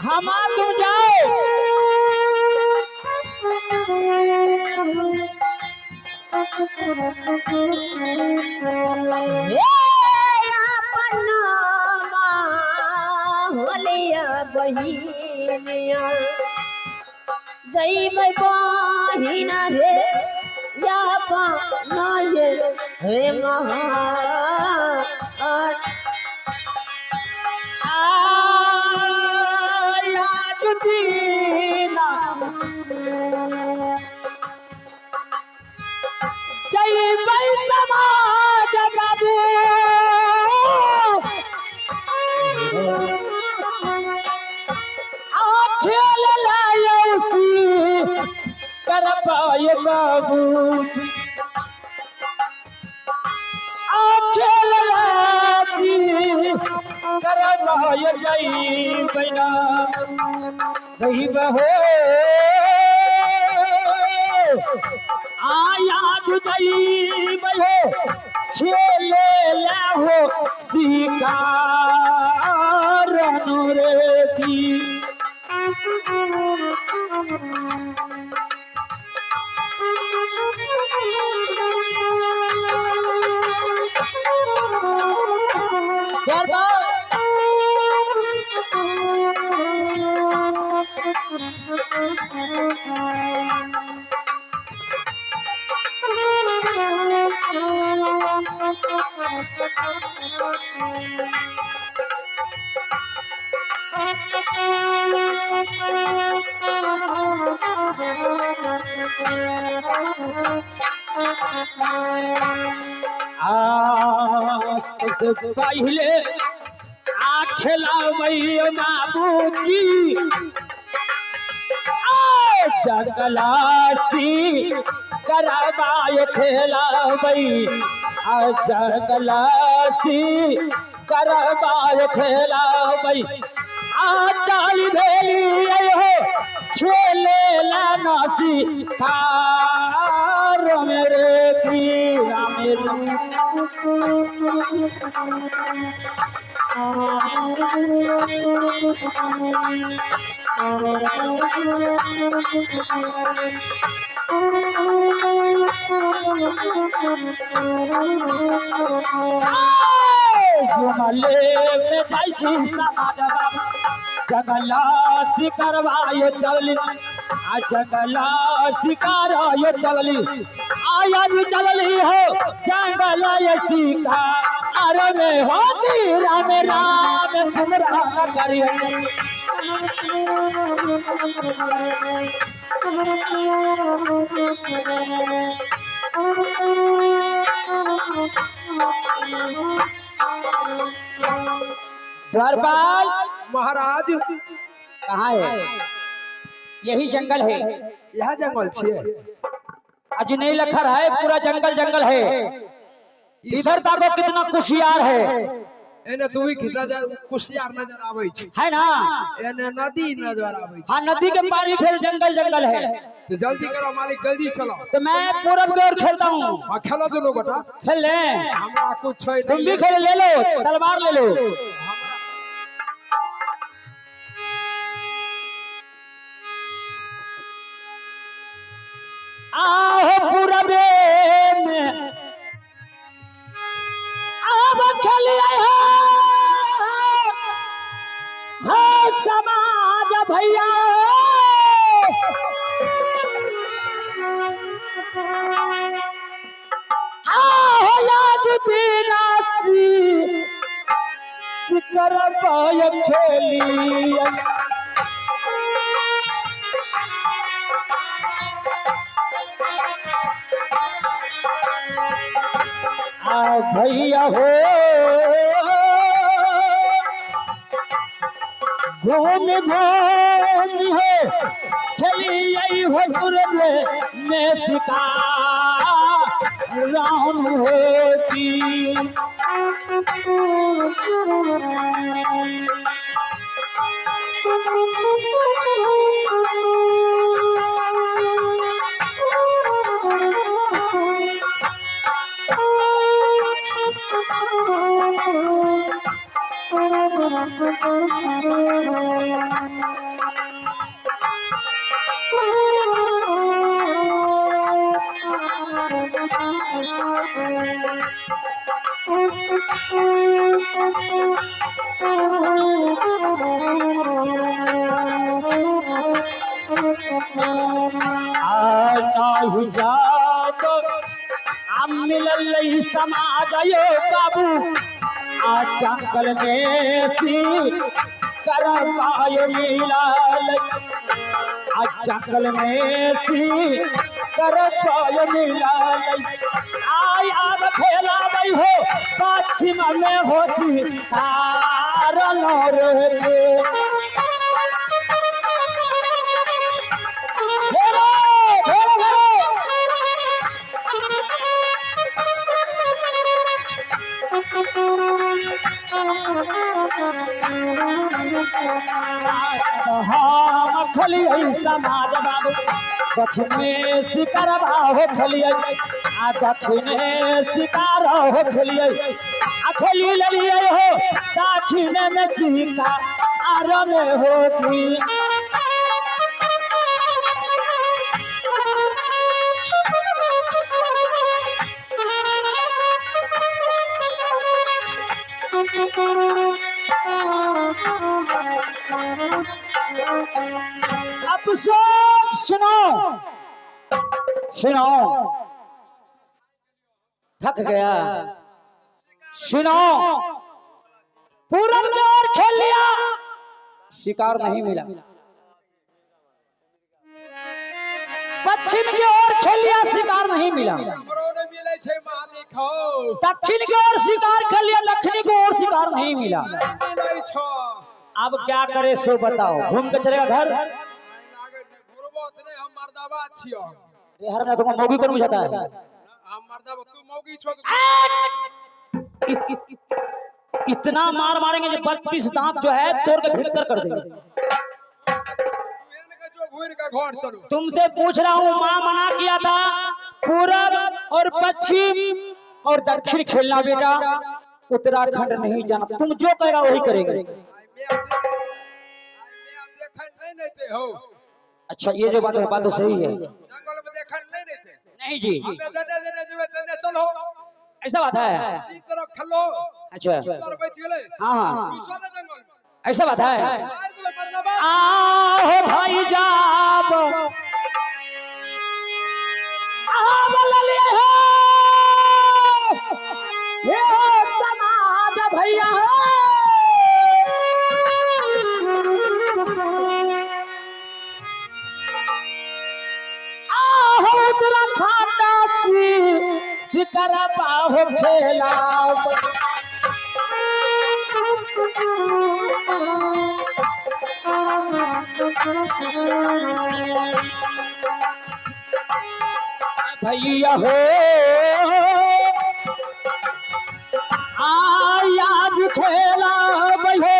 हमा तुम जाओ। हे अपना होलिया बहिनिया जइबै बहिना हे या अपना ये हे महा आज दीना जइबै समाज बाबू। आ खेल लायसी कर पाए बाबूजी। आ खेल लासी कर पाए जइबै ना रही बहो। आया जइबै हो खेले ले हो शिकार रे की। दरबार आ सबसे पहले आ खेलाबै बाबूजी। आ जंगलासी करबाय खेलाबै। आ जंगलासी करबाय खेलाबै। आ चाल भेली हो खेले ला नासी कार मेरे की मेरे। जुमले में जाइ छी समाज बाबू। जंगला शिकारवाय चलली। आ जंगला शिकाराय चलली। आया भी चलली हो जंगल शिकार में हो राम राम सुमरा करिए। द्वारपाल महाराज कहाँ है? यही जंगल है। यह जंगल छियै। आज नहीं लखर है, पूरा जंगल जंगल है। इधर देखो कितना कुशियार है। एने तू भी नजर कुशियार नजर आबै छै। है ना? एने नदी नजर आबै छै। हाँ, नदी के पार भी फिर जंगल जंगल है। तो जल्दी करो मालिक, जल्दी चलो। तो मैं पूरब की ओर खेलता हूँ। हाँ खेलो दोनों गोटा। खेल ले। हमरा कुछ छै तुम भी खेल ले लो, तलवार ले लो। हमरा आहो पूरबे में अब खेलिए हो समाज भैया। आहो आज दिनासी सिकर पाय खेलिए। आ भैया हो घूम घूम हो खेलिए हो पूरबे में शिकार राम होती। आ नाही जाब आ मिलल समाज यो बाबू आ जंगल में सी कर पायो मिलल आ जंगल में सी कर पायो मिलल आय आब खेला हो पश्चिम में होती कारण रे घेरो, घेरो, घेरो। हम खोलियै समाज बाबू दक्षिणे शिकार हो खोलियै आ दक्षिणे शिकार हो खोलियै आ खोली लेलियै हो दक्षिणे में शिकार आर में होती। अब सोच सुनो सुनो थक गया सुनो पूरब की ओर खेल लिया शिकार नहीं मिला, पश्चिम की ओर खेल लिया शिकार नहीं मिला, हमरो नहि मिलै छै मालिक हो। दक्षिण की ओर शिकार खेल लिया दक्षिण की ओर शिकार नहीं मिला। नहि मिलै छौ। अब क्या करे सो बताओ, घूम के चलेगा घर? आइ लागै नहि, घुरबो तऽ नहि, हम मर्दाबा छियौ। बिहार में तुमको मौगी कौन बुझाता है? हम मर्दाबा, तू मौगी छौ तऽ इतना मार मारेंगे जो 32 दांत जो है तोड़ के भीतर कर देंगे। तू एहन के जो घुरि के घर चलू। तुमसे पूछ रहा हूँ, माँ मना किया था पूरब और पश्चिम और दक्षिण खेलना बेटा, उत्तराखंड नहीं जाना, तुम जो कहेगा वही करेंगे। आइ माय देखै नहि ने एतै हौ। अच्छा ये जो बात है बात तो सही है। जंगल में देखै नहि ने एतै। नहीं जी, हमे जने जने जेबै तने चलो। ऐसा बात है। तीन तरफ खेलो। अच्छा तोर बचि गेलै। हाँ हाँ घुसो ने जंगल में। ऐसा बात है। मारि देबै मर्दाबा। आओ भाई जाब आओ बोलिए हो हे समाज भैया हो आहो उत्तराखंड सी शिकर बाहो खेला। भैया हो आज खेला हो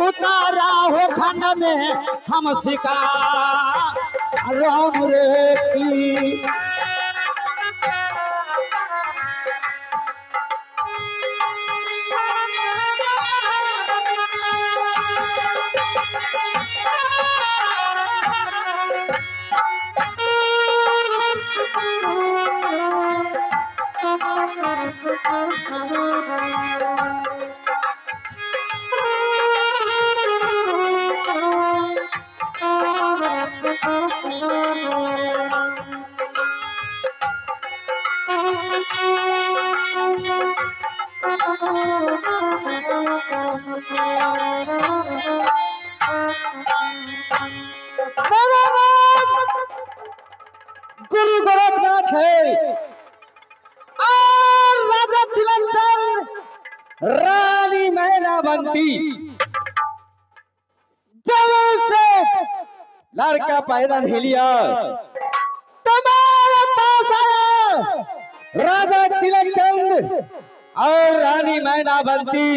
उतारा हो खंड में हम शिकार राम रे की। मेरा नाम गुरु गोरखनाथ है और राजा तिलक चंद रानी मैनावंती। जब से लड़का पैदा नहीं लिया तुम्हारे पास आया राजा तिलक चंद और रानी मैनावंती।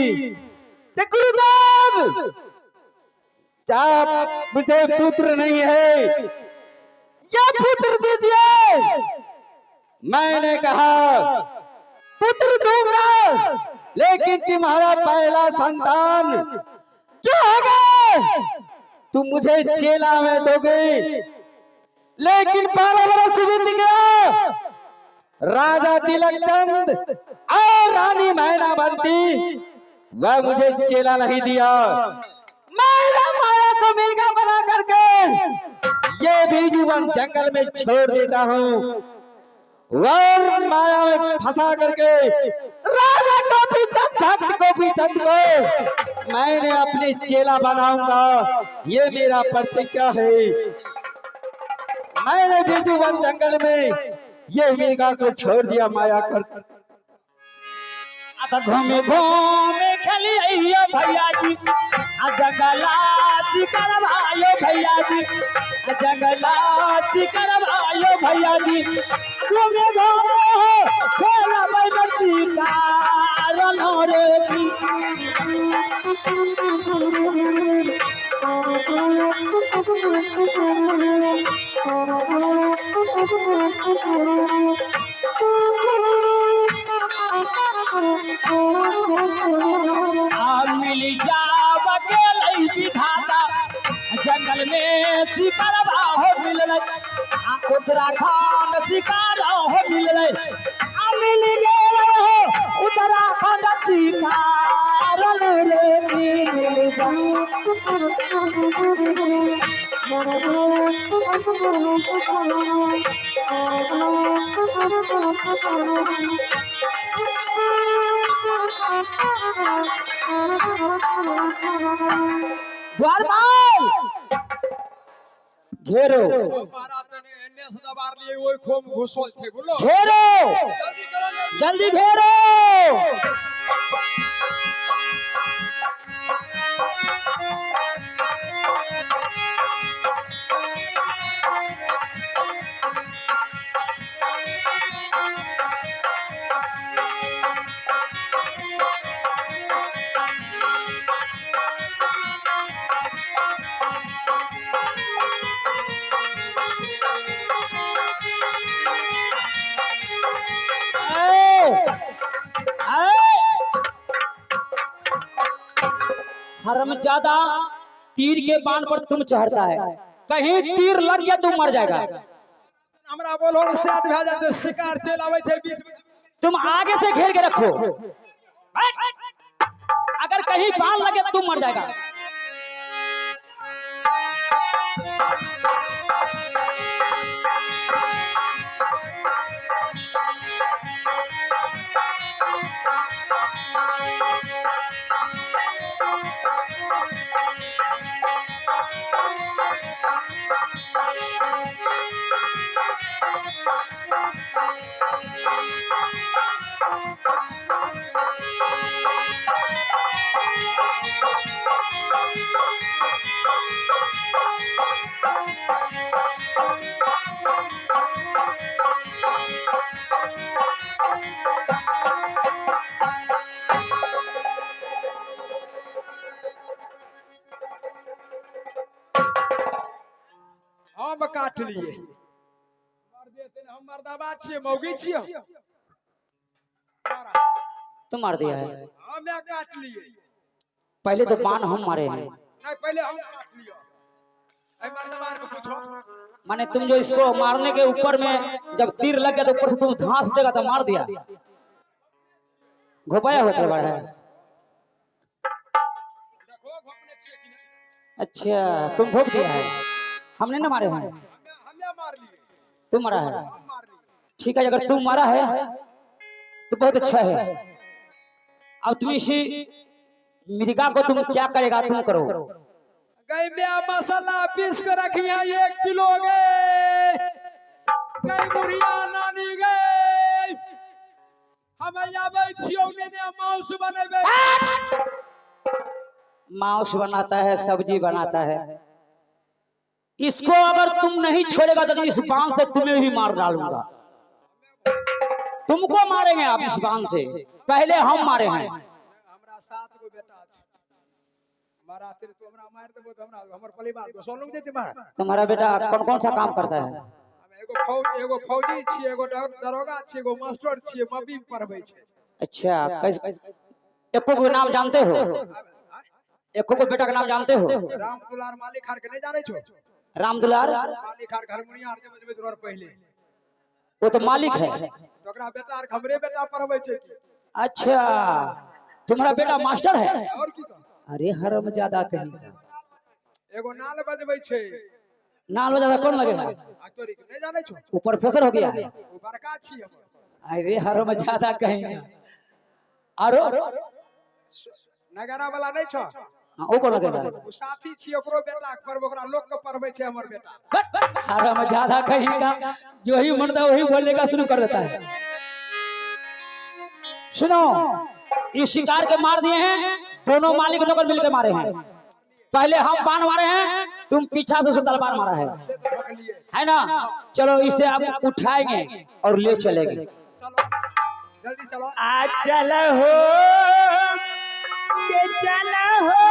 ते गुरुदेव आप मुझे पुत्र नहीं है, या पुत्र दीजिए। मैंने कहा पुत्र दूंगा, लेकिन तुम्हारा पहला संतान जो होगा तुम मुझे चेला में दोगे। लेकिन 12 बरस बीत गया, राजा तिलक चंद और रानी मैनावंती वह मुझे चेला नहीं दिया। मैंने माया को मिर्गा बना करके ये भी बिजूवन जंगल में छोड़ देता हूँ और माया में फंसा करके राजा गोपीचंद, भक्त गोपीचंद को मैंने अपने चेला बनाऊंगा, ये मेरा प्रतिज्ञा है। मैंने बिजूवन जंगल में ये मिर्गा को छोड़ दिया माया कर। आ घूमे घूमे खेलिए भैया जी, आ जंगला करवायो भैया जी, आ जंगला करवायो भैया जी। घूमे घूमे हो खेलबै शिकार रे की। आ मिल जाब गेलै विधाता, जंगल में शिकारवा हो मिललै, आ उत्तराखंड शिकार हो मिललै, आ मिल गेल हो उत्तराखंड शिकार रे मिल जा। द्वारपाल घेरो, मारा तने एने से दबार लिए ओइ खोम घुसल छै, बोलो घेरो, जल्दी करो जल्दी। जल्दी घेरो। हरमजादा तीर के बाण पर तुम चढ़ता है, कहीं तीर लग गया तुम मर जाएगा। हमरा बोलो ने साथ भए जाते, शिकार चलि आबै छै बीच में। तुम आगे से घेर के रखो, अगर कहीं बाण लगे तुम मर जाएगा। हम काटलिए, मार देते ने, हम मर्दाबा छियै, मौगी छियै। तुम मार दिया है। हमे काटलिए। पहले तो बाण हम मारे हैं। नहीं, पहले हम काटलिए। ऐ मर्दाबा के पूछो। माने तुम जो इसको मारने के ऊपर में जब तीर लग गया तो ऊपर से तुम धांस देगा तो मार दिया, घोपाया होता बड़ा है। देखो घोपने छियै कि नहीं। अच्छा तुम घोप दिया है, हमने ना मारे हैं। हमे हमे मारलिए। तुम मारा है। हम मारलिए। ठीक है, अगर तुम मारा है तो बहुत अच्छा है। अब तुम इसी मृगा को तुम क्या करेगा तुम करो। गई में मसाला पीस के रखिया 1 किलो गे, गई बुढ़िया नानी गई, हम आबै छियौ ने मांस बनेबै। मांस बनाता है, सब्जी बनाता है। इसको अगर तुम नहीं छोड़ेगा तो इस बाण से तुम्हें भी मार डालूंगा। तुमको मारेंगे आप इस बाण से, पहले हम मारे हैं। हमरा 7 गो बेटा छै, मारा तेरे तू हमरा मारि देबो तऽ हमरा हमर परिवार दोसर लोग जे छै मार। तुम्हारा बेटा कौन कौन सा काम करता है? हम एगो फौजी छियै, एगो दरोगा छियै, एगो मास्टर छियै, मम्मी पढ़बै छै। अच्छा, कैसे एको को नाम जानते हो? एको को बेटा का नाम जानते हो? राम दुलार मालिक हार के नहीं जाने छो? राम दुलार मालिक हार घरमुनिया आर जे बजबैत रहर पहिले। वो तो मालिक है। तऽ ओकरा बेटा आर हमरे बेटा पढ़बै छै की। अच्छा, तुम्हारा बेटा मास्टर है? और की तऽ। अरे हरम ज्यादा कहीं का। एगो नाल बजबै छै। नाल बजा कौन लगेगा? आ तोरी के नहि जानै छौ। वो प्रोफेसर हो गया है। ओ बड़का छी हमर। अरे हरो में ज्यादा कहेंगे आरो। नगरा वाला नहि छौ। हाँ, वो कौन लगेगा? ओ साथी छी, ओकरो बेटा के पढ़बै, ओकरा लोक के पढ़बै छै हमर बेटा। हरो में ज्यादा कहेगा, जो ही मन था वही बोलने का शुरू कर देता है। सुनो, इस शिकार के मार दिए हैं, दोनों मालिक नौकर मिलकर मारे हैं। पहले हम बाण मारे हैं, तुम पीछा से उसको तलवार मारा है। से तऽ ठोकलिए। है ना? चलो, इसे अब उठाएंगे और ले चलेंगे। चलो, जल्दी चलो। आ चल हो के चल हो।